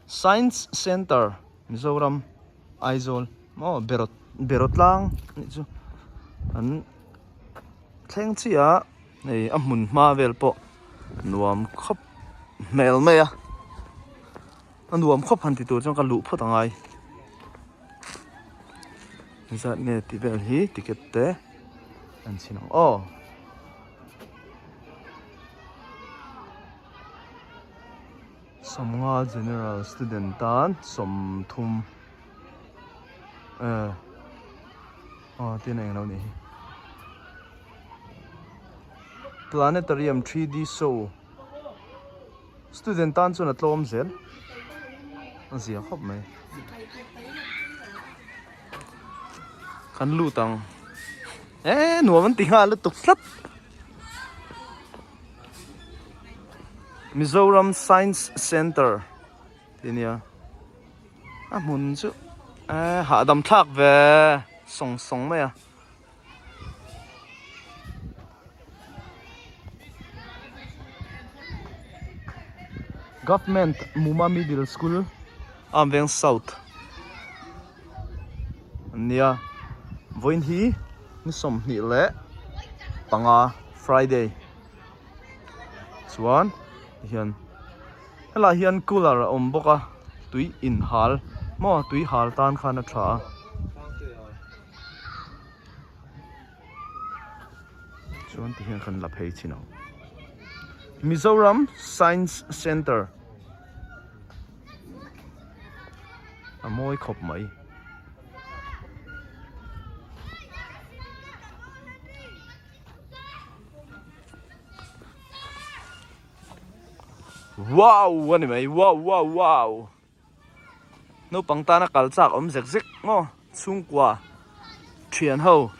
Science Centre Mizoram Aizawl maw beraw beraw tlang anih chu an thleng chiah a hei a hmun hma vel pawh nuam khawp hmel mai a a nuam khawp han ti tur chuan ka luh phawt a ngai zat nge tih vel hi ticket te an chhin ang aw. Sawmnga General Student tan 30 eh aw tin eng lo nih hi Planetarium 3D show student tan chuan a tlawm zel a zia khawp mai kan lut ang eh nuam an ti nghal lutuk tlat. Mizoram Science Centre tih a nia a hmun chu eh hahdam thlak ve sawng sawng mai a. Government Muma Middle School Amveng South an nia vawiin hi ni 25 Friday. Chuan tihian helaiah hian cooler a awm bawk a tui in hal maw tui hal tan khan a tha a. Chuan tihian kan la phei chin ang. Mizoram Science Centre a mawi khawp mai. Wow a ni mai wow wow wow naupang tana kal chak awm zek zek maw chhungkua thian ho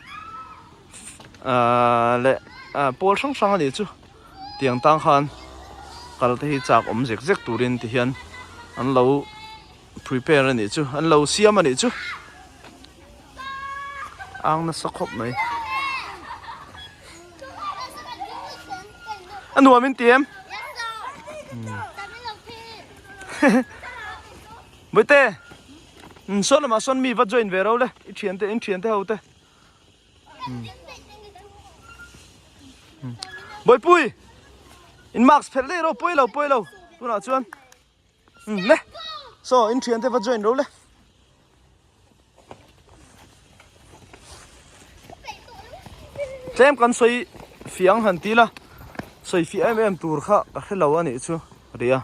ahh leh ah pawl hrang hrang a nih chu tiang tang khan kal te hi chak awm zek zek turin ti hian an lo prepare a nih chu an lo siam a nih chu. Ang nasa khawp mai. A nuam in ti em? Bawihte, sawn lamah sawn mi va join ve ro le, i thiante in thiante ho te. Bawihpui, in mask phelh daih ro, pawi lo pawi lo, tunah chuan. Le, saw in thiante va join ro le. Tlem kan sawi fiang han ti la, sawi fiah em em tur kha ka hre lo a nih chu ria.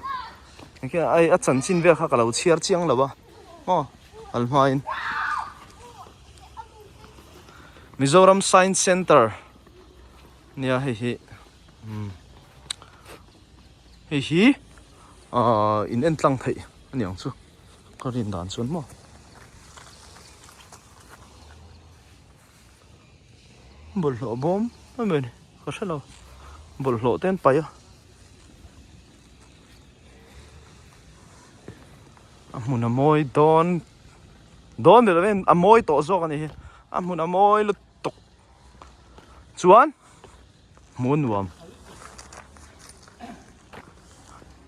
Engkhian ai a chanchin vel kha ka lo chhiar chiang lo a maw kal hmain. Mizoram Science Centre nia hei hi hei hi ahh in en tlang theih a ni ang chu. Ka rin dan chuan maw. Bawlhhlawh bawm a ni ka hre lo bawlhhlawh te an paih a. A hmun a mawi dawn dawn ni lovin a mawi tawh zawk a ni hi a hmun a mawi lutuk chuan hmuh a nuam.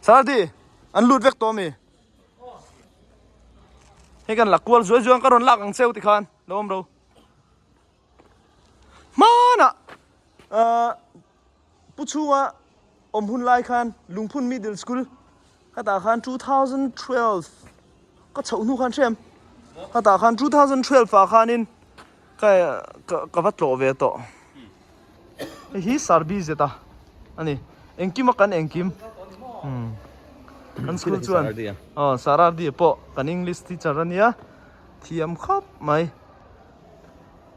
Sardi an lut vek tawh a mi? Hei kan la kual zuai zuai ang ka rawn lak ang cheu tikhan lo awm ro. Hmanah ahh Pu chhunga awm hun lai khan Lungphun Middle School khatah khan 2012 ka chhoh hnu khan hrem khatah khan 2012 ah khanin ka ka va tlawh ve tawh. Hei hi Sarbi zeta a ni. Engkim a kan engkim. Kan school chuan aw Sir RD pawh kan English teacher a nia. Thiam khawp mai.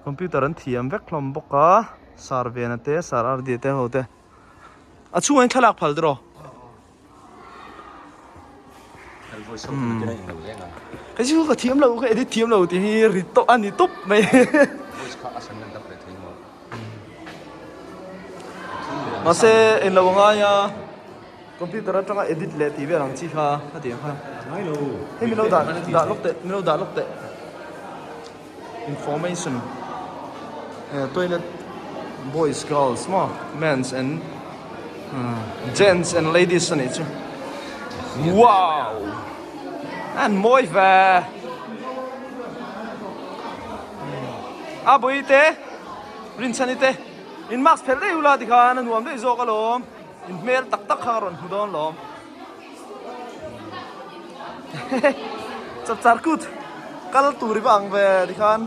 Computer an thiam vek hlawm bawk a. Sir Vena te Sir RD te ho te. A chhungah hian thlalak phal tiraw? Hei chu ka thiam lo ka edit thiam lo tih hi ri tawh a ni tawp mai. Mahse englo a ngai a computer atanga edit leh tih vel ang chi kha a tih ang kha. Hei min lo dah dah lawk teh min lo dah lawk teh information toilet boys girls maw mens and gents and ladies a nih chu wow. An mawi ve. A bawi te Rinchhani te in mask phelh daih ula tikhan a nuam daih zawk alawm. In hmel tak tak kha ka rawn hmu dawn lawm. Chapchar kut kal tur i va ang ve tikhan.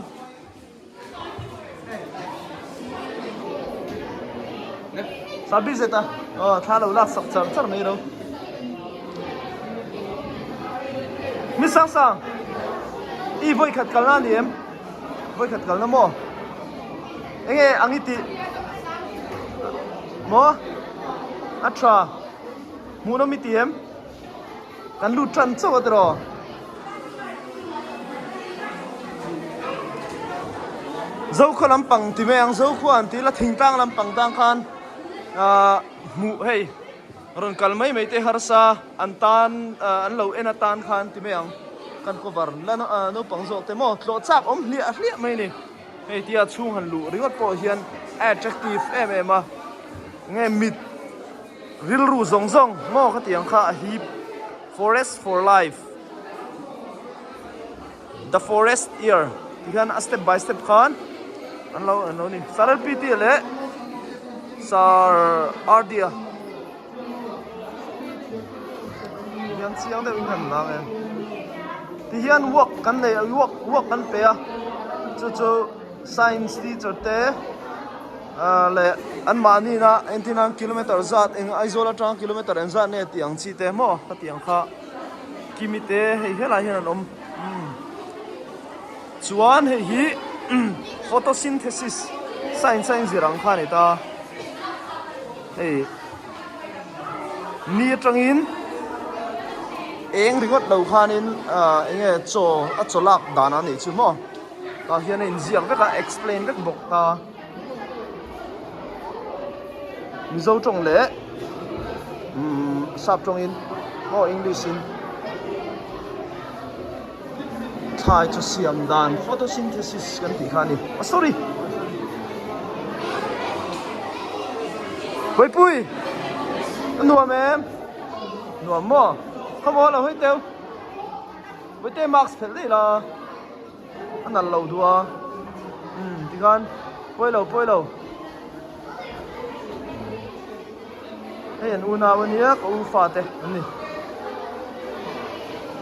Sabi zet a aw thla lo lak sak char char mai ro. Mi sang sang i vawi khat kalna a ni em? Vawi khat kalna maw? Enge ang i tih? Maw? A tha. Hmuhnawm i ti em? Kan lut tan chauh a tiraw? Zokhaw lampang ti mai ang, Zokhua an tih la thingtlang lampang tang khan ahh hmuh hei rawn kal mai mai te harsa an tan ahh an lo en atan khan ti mai ang kan cover la naupang zawk te maw tlawh chak awm hliah hliah mai a ni. Hei tia chhung han luh ringawt pawh hian a attractive em em a, nge mit rilru zawng zawng maw ka tih ang kha a hip forest for life the forest year ti hian a step by step khan an lo an lo ni sir L P T leh sir R D a hian chiang deuhin kan lang e ti hian work kan nei a work work kan pe a chu chu science teacher te ah leh an mahni na entir nan kilometer zat eng Aizawl atanga kilometer eng zat nge tih ang chi te maw ka tih ang kha kimi te hei helai hian an awm umm chuan hei hi photosynthesis science a inzir ang kha a ni ta. Hei ni atangin eng ringawt lo khanin ah eng nge chaw a chaw lak dan a nih chu maw tah hian a inziak vek a explain vek bawk ta Mizo tawng leh umm sap tawngin maw English in thlai chaw siam dan photosynthesis kan tih kha a ni oh sorry Puipui a nuam em nuam maw khawmaw lo hawi teu Puite mask phelh daih la a nalh lo duh a umm tikhan pawi lo pawi lo Hei an unau ania ka u fate an ni.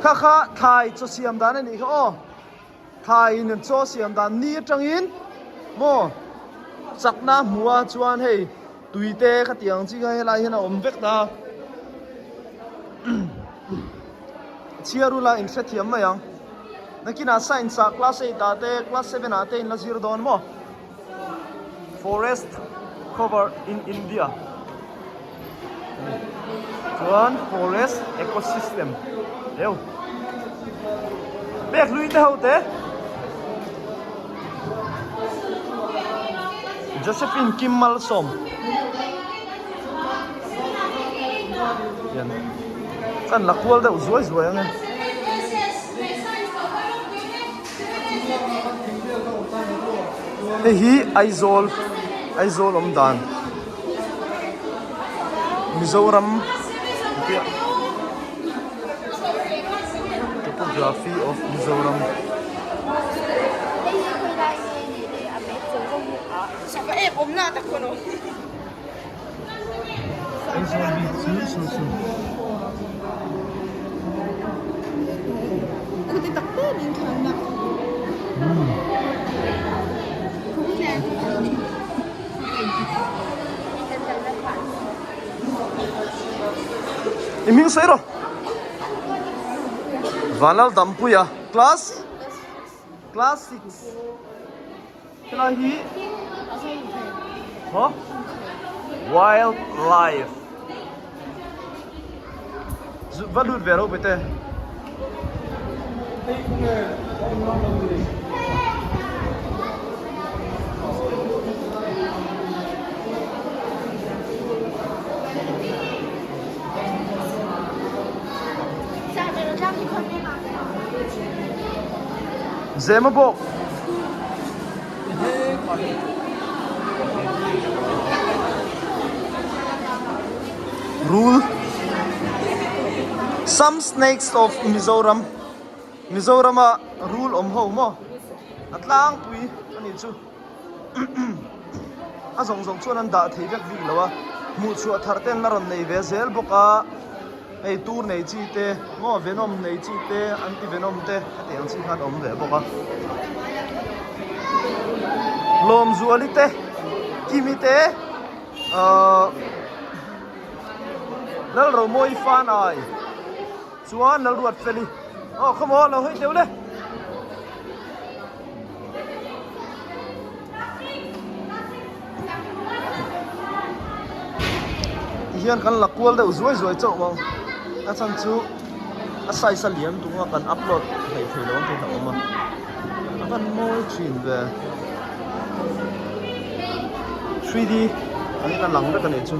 Kha kha thlai chaw siam dan a nih kha aw. Thlai in an chaw siam dan ni atangin maw chakna hmu a chuan hei tui te khatiang chi kha helai hian a awm vek ta. Chhiar ula in hrethiam mai ang. Nakinah science ah class 8 ah te class 7 ah te in la zir dawn maw. Forest cover in India chuan forest ecosystem deuh pek hlui te ho te Josephine Kim Malsawm hian kan la kual deuh zuai zuai ang e. Hei hi Aizawl Aizawl awm dan Mizoram Topography of Mizoram. Aizawl bik chu saw saw. I hming sawi rawh. Vanlal Dampuia class class 6. Helai hi Huh? Wildlife Va lut ve ro bete. Zemabawk. Rul Some snakes of Mizoram. Mizorama rul awm ho maw a tlangpui a nih chu a zawng zawng chuan an dah thei vek bik lo a hmuh chhuah thar te an la rawn nei ve zel bawk a hei tur nei chi te maw venom nei chi te anti venom te hetiang chi khan a awm ve bawk a Lawmzuali te Kimi te ahh Lalromawi Fanai. Chuan Lalruatfeli aw khaw maw lo hawi teuh le. Tihian kan la kual deuh zuai zuai chauh ang a chhan chu a size a liam tung a kan upload hleih thei lo ang tih a awm a a van mawi thin ve 3D an la lang vek a nih chu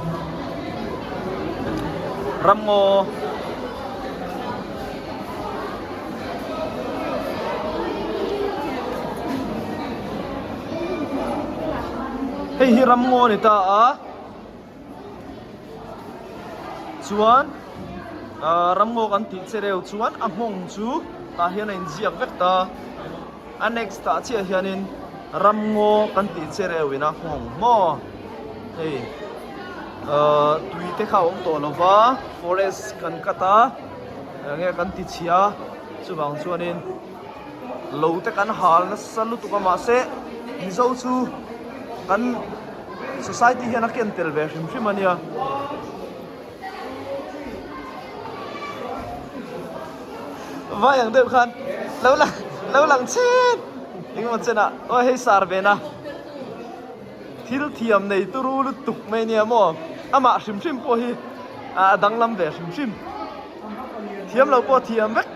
ramngaw. Hei hi ramngaw a ni ta a chuan ah ramngaw kan tih che reu chuan a nghawng chu tah hian a inziak vek ta a next ah chiah hianin ramngaw kan tih che reu in a nghawng maw hei ah tui te kha a awm tawh lo va forest kan cut a eng nge kan ti chhia chuvang chuanin lo te kan hal nasa lutuk a mahse Mizo chu kan society hian a ken tel ve hrim hrim a nia. Vai ang deuh khan lo lang lo lang chet engemaw chenah aw hei sar ve na. Thil thiam nei turu lutuk mai nia maw? Amah hrim hrim pawh hi a danglam ve hrim hrim. Thiam lo pawh thiam vek.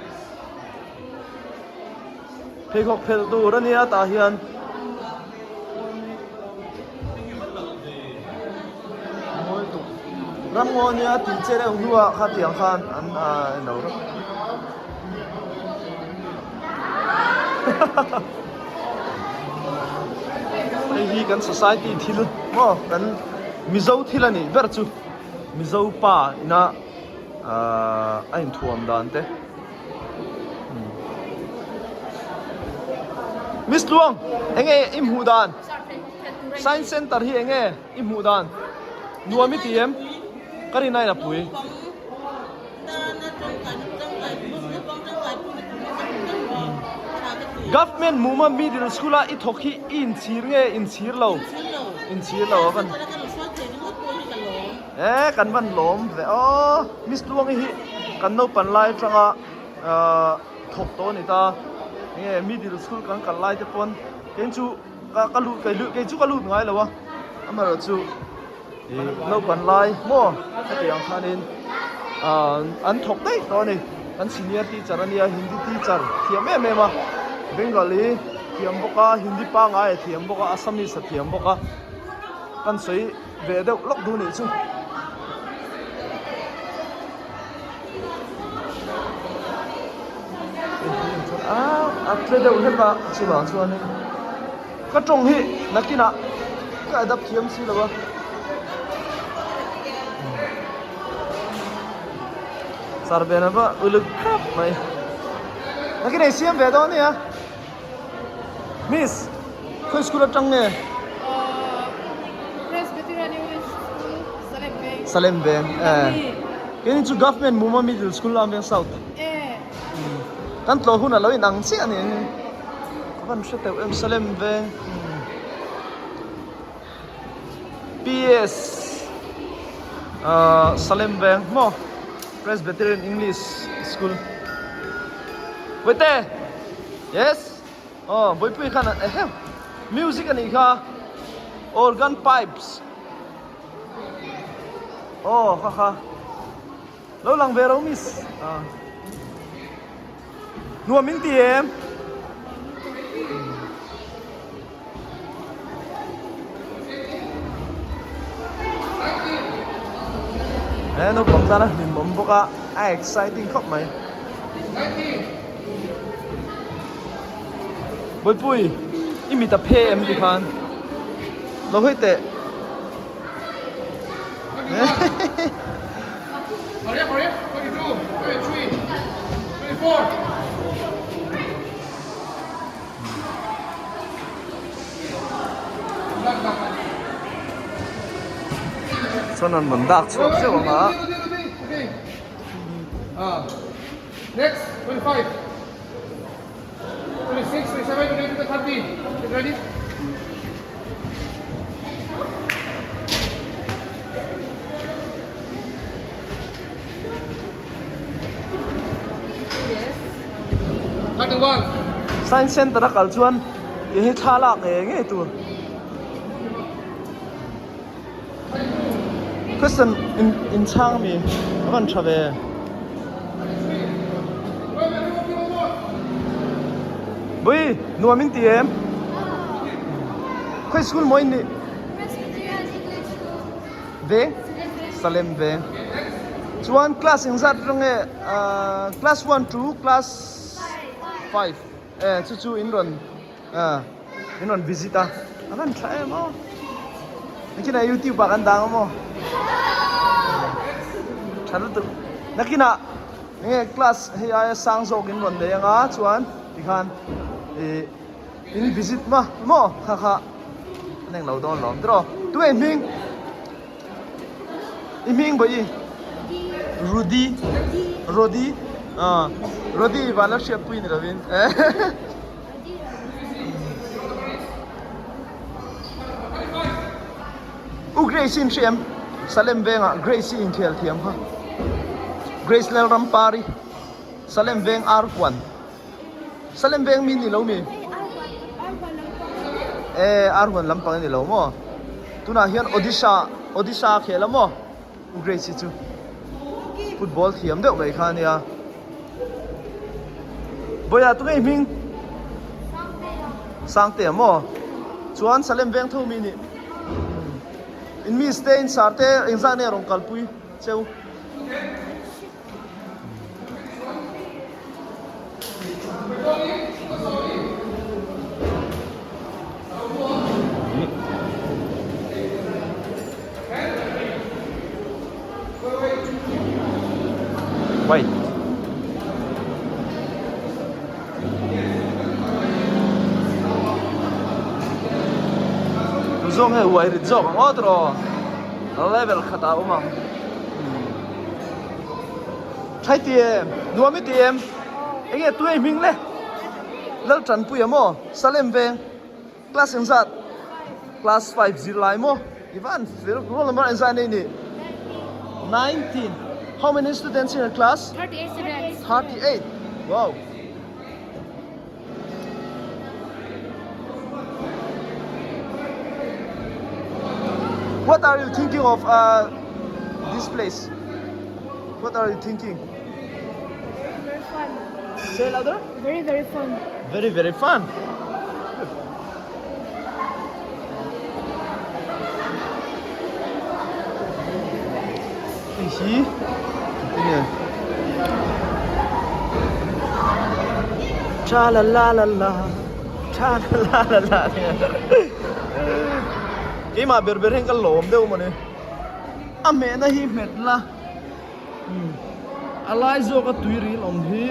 Pheikhawk phelh tur a nia tah hian. Mawi tuk. Ramngaw nia tih che reuh hnuah khatiang khan an lo reuh. Hei hi kan society thil maw kan Mizo thil a nih ber chu Mizo pa ina ahh a inthuam dan te Miss Tluang eng nge i hmuh dan Science Center hi eng nge i hmuh dan nuam i ti em ka rin ain a pui. Government Muma Middle School a i thawk hi i inchhir nge inchhir lo? Inchhir lo a van. E kan van lawm ve aw. Miss Tluangi hi kan naupan lai atanga thawk tawh a ni ta. Nge middle school kan kal lai te pawn kei chu ka lut kei chu ka lut ngai lo a. Amaherawhchu. Ih naupan lai maw hetiang khanin ah an thawk daih tawh a ni an senior teacher a nia hindi teacher thiam em em a bengali thiam bawk a hindi pangai a thiam bawk a assamese a thiam bawk a kan sawi ve deuh lawk duh nih chu. A tle deuh hlek a chuvang chuanin ka tawng hi nakinah ka adapt thiam si lo a sar ven a va uluk khawp mai nakin ei siam ve dawn ania miss khawi school atang nge Presbyterian English School Salem Veng Salem Veng eh keini chu Government Muma Middle School Lamveng South kan tlawh hun a lo inang chiah a ni ka van hre teuh em Salem Veng PS ah Salem Veng maw Presbyterian English School Bawihte yes aw Bawihpui khan eheu music a nih kha organ pipes aw kha kha lo lang ve ro miss ah nuam in ti em. He naupang tan a hlim awm bawk a a exciting khawp mai Bawihpui i mit a phe em tikhan lo hawi teh. Chuan an rawn dak chhuak zeuh ang a. Science Center a kal chuan ih hi thla lak ngei ngei tur. Question in in chhang ami a van tha ve. Bui nuam in ti em? Khawi school maw in nih? Veng? Salem veng. Chuan class engzat atang nge ahh class one to class five eh chu chu in rawn ahh in rawn visit a a van tha em aw nakinah youtube ah kan dang amaw tha lutuk nakinah enge class hei aia sang zawk in rawn nei anga chuan tikhan ih in visit ma maw kha kha an englo dawn lawm tiraw tunge hming i hming bawi Rudy Rody ah Rody van la hriatpui ni lovin U Grace in hria em Salem vengah Grace i inkhel thiam kha Grace Lalrampari Salem veng Arkuan Salem veng mi ni lo mi? E Arhuan lampang ni lo maw? Tunah hian Odisha Odisha a khel a maw? U Grace hi chu football thiam deuh mai kha a nia. Bawiha tunge i hming? Sangtea maw? Chuan Salem veng tho mi nih? In miss te in sar te engzah nge a rawn kalpui cheu? Wait. Zawng he uai rit zawk ang aw tiraw level khatah a awm ang. Thlai ti em? Nuam i ti em? Enge tuai hming le? Laltanpuia maw? Salem veng class engzat? Class 5 zirlai maw? I van fel roll number engzat nei ni? 19. How many students in your class? 38 students. 38. Wow. What are you thinking of uh, this place? What are you thinking? Very fun. Say louder. Very, very fun. Very, very fun. Hei hi enge Tra la la la la Tra la la la la Keimah ber ber hian ka lawm deuh mawni A hmehna hi hmet la A lai zawka tui ril awm hi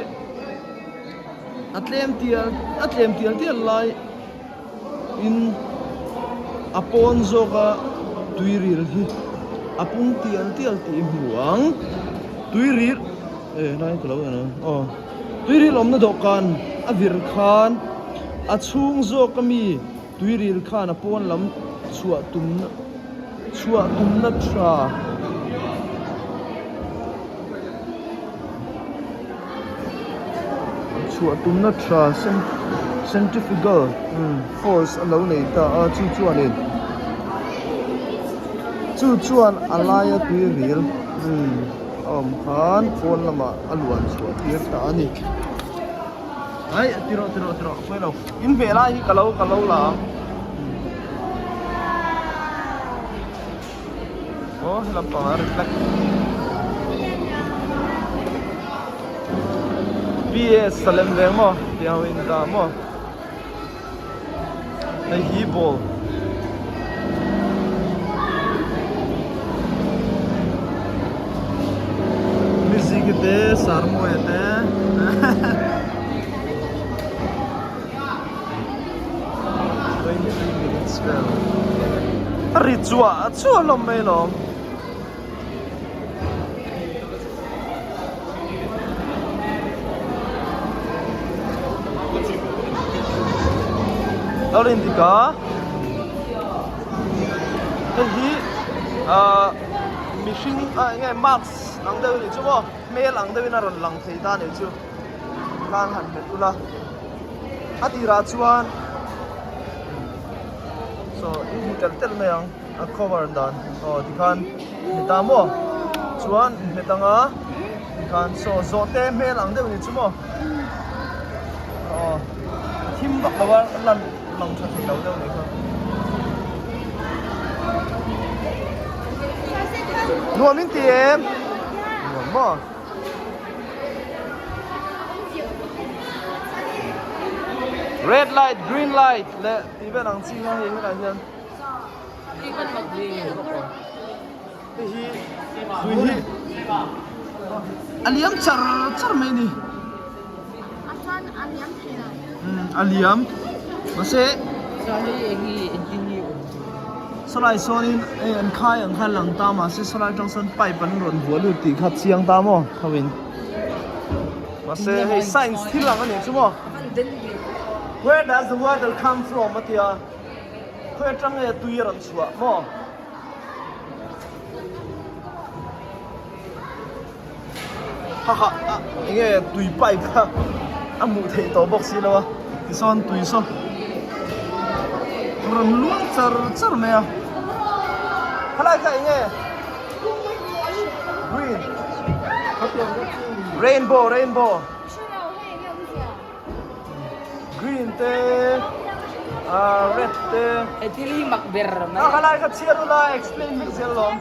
a tlem tial a tlem tial tial lai in a pawn zawka tui ril hi a pung tial tial tih i hmu ang tui ril eh helai ka lo en ang aw tui ril awmna dawhkan a vir khan a chhung zawk ami tui ril khan a pawn lam chhuah tumna chhuah tumna tha. Chhuah tumna tha centrifugal force a lo nei ta a chu chuanin chu chuan a laia tui ril a awm khan pawn lamah a luan chhuah tir ta a ni. Ai ti rawh ti rawh ti rawh a pawi lo in hmeh lai hi ka lo ka lo la ang. Aw he lampang ah reflect PS Salem veng maw tih ho in dah maw hei hi ball music te sarmawia te 23 minutes vel a ri. Chuah chuah hlawm mai lawm. Lo rin dik a hei hi ahh mihring ah eng nge mask ang deuh a nih chu maw hmel ang deuhin a rawn lang thei ta a nih chu khan han hmet ula a tirah chuan saw in hmu tel tel mai ang. A cover dan aw tikhan ni ta maw chuan nghet anga tikhan saw zawh te hmel ang deuh ni chu maw aw a thim vak lo a lan lang tha thei lo deuh ni kha nuam in ti em nuam maw. Red light green light leh tih vel ang chi kha hei helai hian. Hei hi tui hi a liam char char mai a ni a liam mahse sawlai sawnin hei an khai ang khan lang ta mahse sawlai atang sawn pipe an rawn vuah lut tih kha chiang ta maw ho in mahse hei science thil ang a nih chu maw where does the water come from a tia. Khawi atang nge tui a rawn chhuah maw? Ha ha a enge tui pipe kha a hmuh theih tawh bawk si lo a tisawn tui saw rawn luang char char mai a khalai kha enge green rainbow rainbow. Green te ah red te. He thil hi mak ber mai. A khalai kha chhiar ula explain vek zel alawm.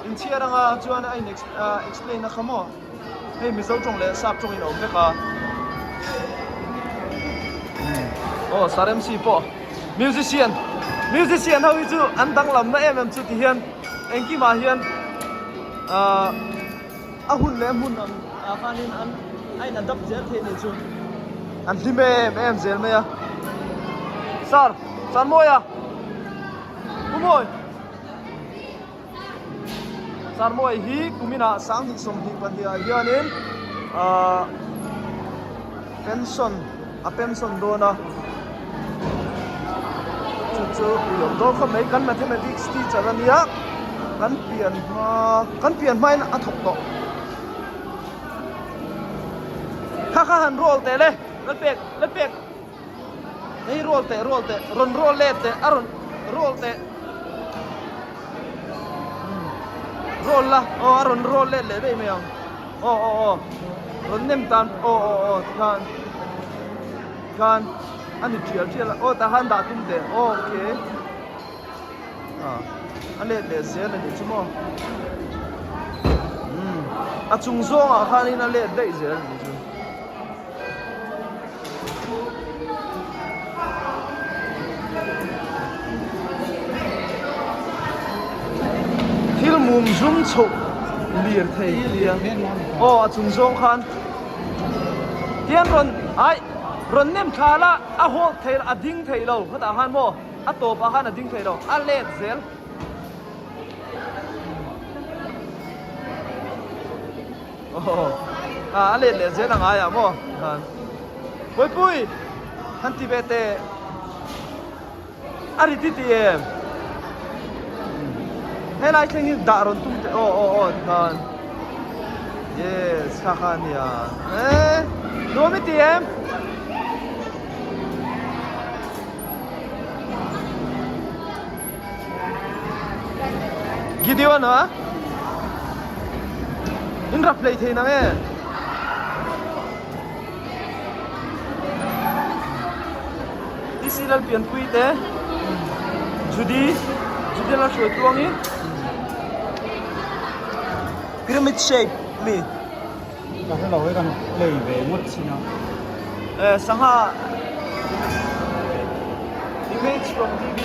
In chhiar anga chuan a in explain a kha maw. Hei Mizo tawng leh Sap tawng in a awm vek a. Aw Sir MC pawh musician musician ho hi chu an danglam na em em chu ti hian engkimah hian ah. A hun leh hmun ang ah khanin an a in adapt zel thei nih chu an hlim em em zel mai a sir sir mawia pu mawi sir mawi hi kuminah sanghnih 22 ah hianin ahh pension a pension dawn a chu chu ui awm dawn khawp mai kan mathematics teacher a nia kan pian hma kan pian hma in a thawk tawh kha kha han roll teh le lalpek lalpek hei roll teh roll teh rawn roll let teh a rawn roll teh roll la aw a rawn roll let leh daih mai ang. Aw aw aw rawn nem tan aw aw aw tikhan tikhan a ni tial tial a aw tah khan dah tum teh aw okay ah a let leh zel a nih chu maw umm a chung zawngah khanin a let daih zel a nih chu. Thil mum zum chhoh lir thei tia aw a chung zawng khan tian rawn ai rawn nem thla la a hold thei a ding thei lo khatah khan maw a tawpah khan a ding thei lo a let zel. A let leh zel a ngai ah maw khan Puipui han ti ve teh a ri ti ti em helai thleng hi dah rawn tum teh aw aw aw tikhan yes kha kha a nia eh nuam i ti em. Gideon a in rap hlei thei nang e. TC Lalpianpui te Judy Judy Lalhruai tluangi Pyramid shape mi. Ka hre lo he kan play ve ngawt chin a. Eh sangha image from TV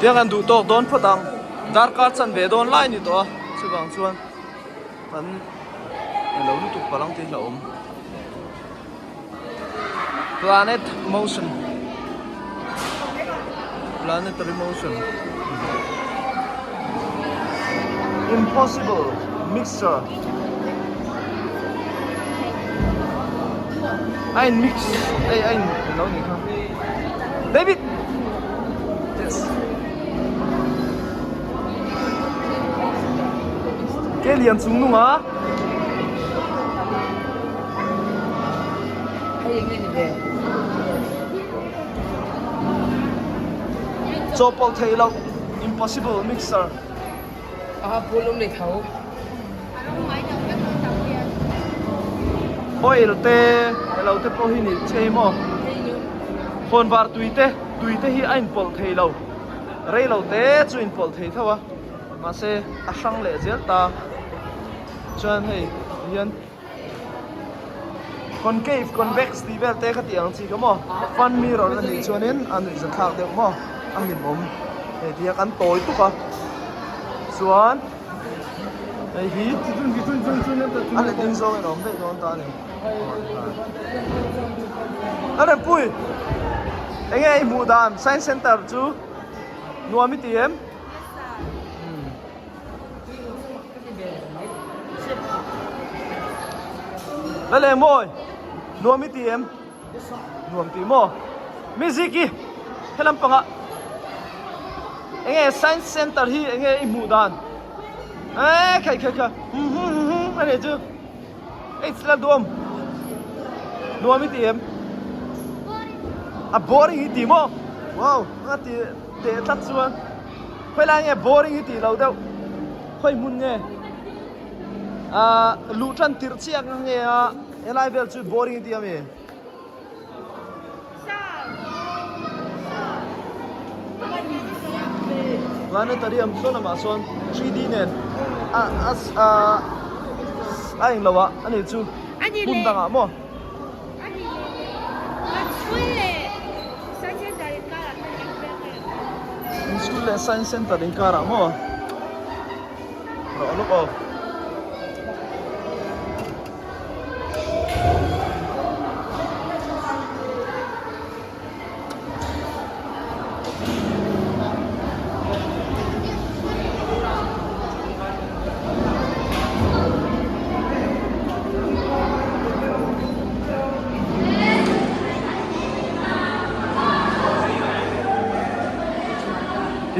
Tiang an duh tawk dawn phawt ang. Darkar chan ve dawn lai ni tawh a, chuvang chuan kan lo lutuk palh ang tih hlauhawm. Planet motion Planetary motion Impossible mixture A in mix hei a in lo nih kha David Yes Ke lian chung nung a. Chawpawlh theih loh impossible mixer. Oil te elo te pawh hi ni chei maw khawnvar tui te tui te hi a inpawlh thei lo rei lo te chu inpawlh thei tho a mahse a hrang leh zel ta chuan hei hian Concave, convex tih vel te kha tih ang chi kha maw? Fun mirror a nih chuanin a nuihza thlak deuh maw? A hlimawm hei ti hian kan tawi tuk a chuan hei hi a letling zawngin a awm daih dawn ta a ni. A rempui eng nge i hmuh dan science center chu nuam i ti em? La leh mawi nuam i ti em nuam ti maw music hi helam pangah enge science center hi enge i hmuh dan eh khai khai kha hum hum hum hum a nih chu hei la duam nuam i ti em a boring i ti maw wow a ti teh tlat chuan. Khawi lai nge boring hi tih loh deuh khawi hmun nge ahh luh tan tirh chiah ang nge a helai vel chu boring hi tih ami. Planetarium sawn lamah sawn 3D nen a a a a englo ah ani chu hmun dangah maw. In school leh science center inkarah maw rawh lawk aw.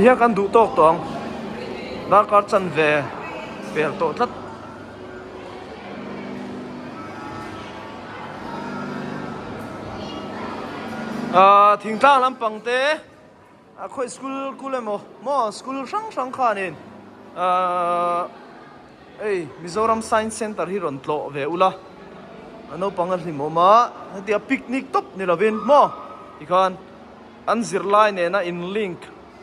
Tihian kan duh tawk tawh ang darkar chanve pel tawh tlat. Ahh thingtlang lampang te a khawi school kul emaw maw school hrang hrang khanin ahh hei Mizoram Science Centre hi rawn tlawh ve ula a naupang a hlimawm a hetia picnic tawp ni lovin maw tikhan an zirlai nena in link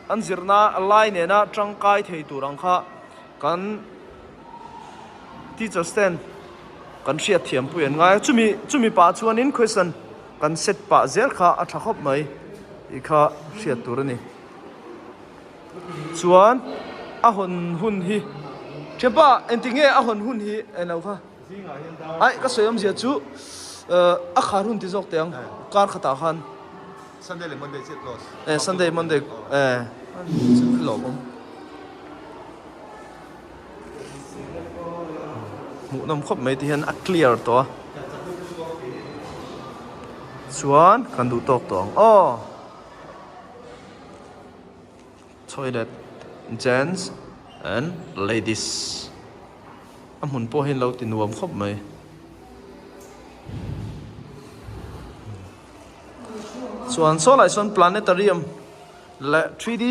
an zirna lai nena tangkai thei tur ang kha kan Teachers ten kan hriat thiam pui an ngai a, chumi chumi pah chuanin question kan set pah zel kha a tha khawp mai tih kha hriat tur a ni. Chuan a hawn hun hi thianpa engtik nge a hawn hun hi englo kha ai ka sawi awmzia chu a khar hun ti zawk teh ang kar khatah khan Sunday leh Monday chiah close eh Sunday Monday eh lawmawm. Hmuhnawm khawp mai ti hian a clear tawh a chuan kan duh tawk tawh ang aw toilet gents and ladies a hmun pawh hi an lo ti nuam khawp mai. Chuan saw lai sawn planetarium leh 3D.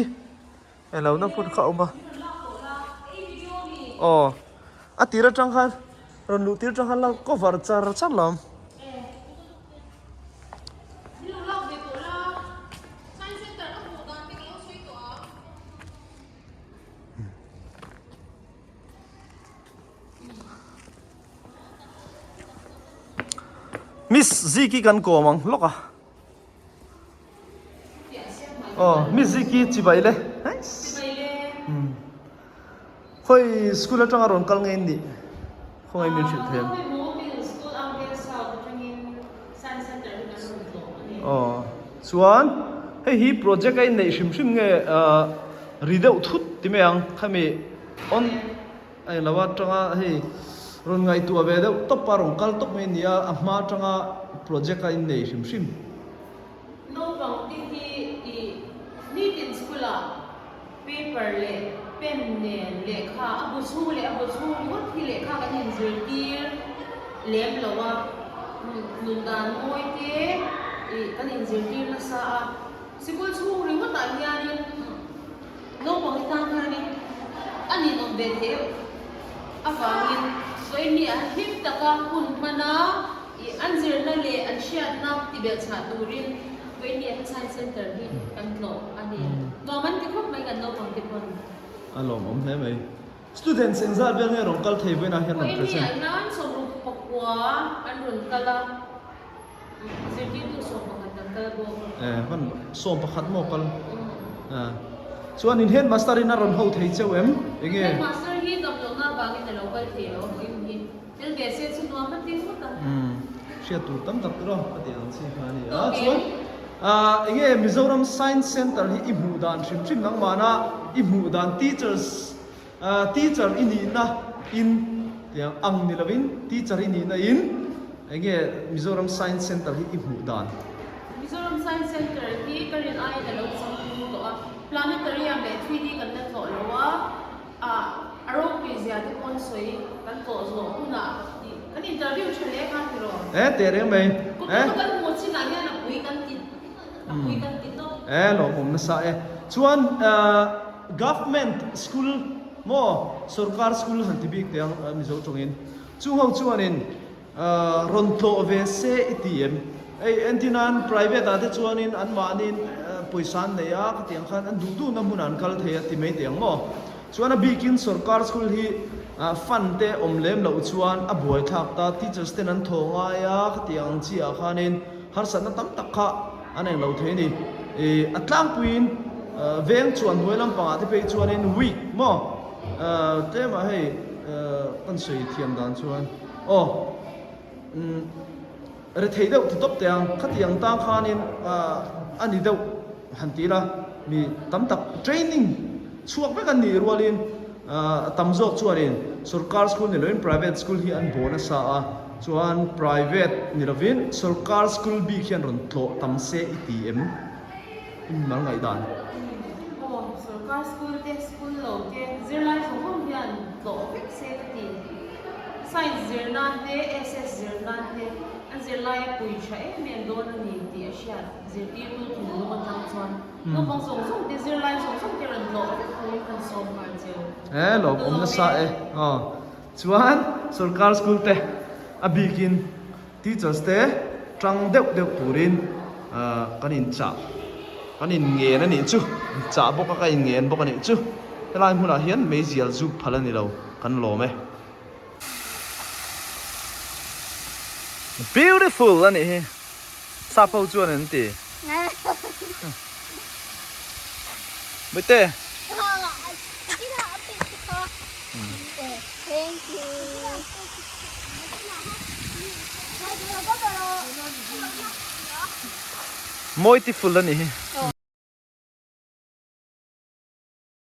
Eng lo na hmun kha a awm a aw a tir atang khan rawn luh tir atang khan la cover char char lo awm. Miss Ziki kan kawm ang hlawk a. Aw mi ziki chibai le. Chibai le. Khawi school atanga rawn kal nge in nih? Khawngaih min hrilh thei em? Aw chuan hei hi project a inneih hrim hrim nge ri deuh thut ti mai ang khami on a englo atanga hei rawn ngaihtuah ve deuh tawp a rawn kal tawp mai a ni a a hma atanga project a innei hrim hrim. Naupang te hi ih nitin school ah Paper leh pen nen lehkha a bu chhung leh a bu chhung ringawt hi lehkha kan inzirtir lem lo a, nun dan mawi te ih kan inzirtir nasa a, sikul chhung ringawtah hianin naupang te tan hianin a ninawm ve theih avangin vawiin ah hlim taka hun hman a. Ih, an zirna leh an hriatna tibelhchhah turin Vawiin Science Centre hi kan tlawh a ni. Nuam an ti khawp mai kan naupang te pawn. A lawmawm hle mai. Students engzat vel nge rawn kal thei vawiinah hian rawn present? Vawiin hian sawmruk pakua an rawn kal a, zirtirtu 11 kan kal bawk. Eh, hman 11 maw kal? Eh, chuan in headmaster in a rawn ho thei cheu em? Enge? Headmaster hi damlohna avangin a lo kal thei lo a vawiin hi. Tel ve se chu nuam a ti ngawt ang. Umm hriat tur tam tak tur a ka tih ang chi kha a ni a. Chuan ah enge Mizoram Science Centre hi i hmuh dan hrim hrim nangmahna i hmuh dan teachers ah teacher i nihna in tiang ang ni lovin teacher i nihna in enge Mizoram Science Centre hi i hmuh dan. Mizoram Science Centre hi ka rin aiin a lo changtlung tawh a, planetarium leh 3D kan la tlawh lo a. Ah, a ropui zia te pawh an sawi kan tlawh zawh hunah tih kan interview tha hle kha tiraw? Eh teh reng mai. Kum chu kan hmuh chinah hian a pui kan ti a pui kan ti tawp. Eh lawmawm nasa e. Chuan government school maw sorkar school han ti bik teh ang Mizo tawngin chung ho chuanin Rawn tlawh ve se i ti em? Hei entir nan private ah te chuanin anmahniin pawisa an nei a, khatiang khan an duh duhna hmunah an kal thei a ti mai teh ang maw? Chuan a bikin sorkar school hi fund te awm lem loh chuan a buaithlak ta, teachers ten an thaw ngai a, khatiang ang chi ah khanin harsatna tam tak kha an eng lo thei a ni. Ih a tlangpuiin veng chuan hnuai lampangah te phei chuanin week maw? Tlema hei kan sawi thiam dan chuan. Aw, umm, rethei deuh ti tawp teh ang, khatiang tang khanin a ni deuh han ti ila, mi tam tak training chhuak vek an nih rualin a tam zawk chuanin sorkar school ni lovin private school hi an baw nasa a, chuan private ni lovin sorkar school bik hian rawn tlawh tam se i ti em? I mimal ngaihdan. Aw, sorkar school te, school lo te, zirlai zawng zawng hian tlawh vek se ka ti. Science zir nan te, SS zir nan te, an zirlai a pui tha em em dawn a ni tih a hriat zirtirtu thinlung atang chuan naupang zawng zawng te, zirlai zawng zawng te rawn tlawh vek turin kan sawm nghal cheu. He lawmawm nasa e. Aw, chuan sorkar school te a bikin Teachers te tang deuh deuh turin kan in chah kan in ngen a nih chu chah bawk a ka in ngen bawk a nih chu helai hmunah hian meizial zuk phal a ni lo kan lawm e. Beautiful a nih hi sap ho chuan an ti. Bawihte. Mawitiful a nih hi.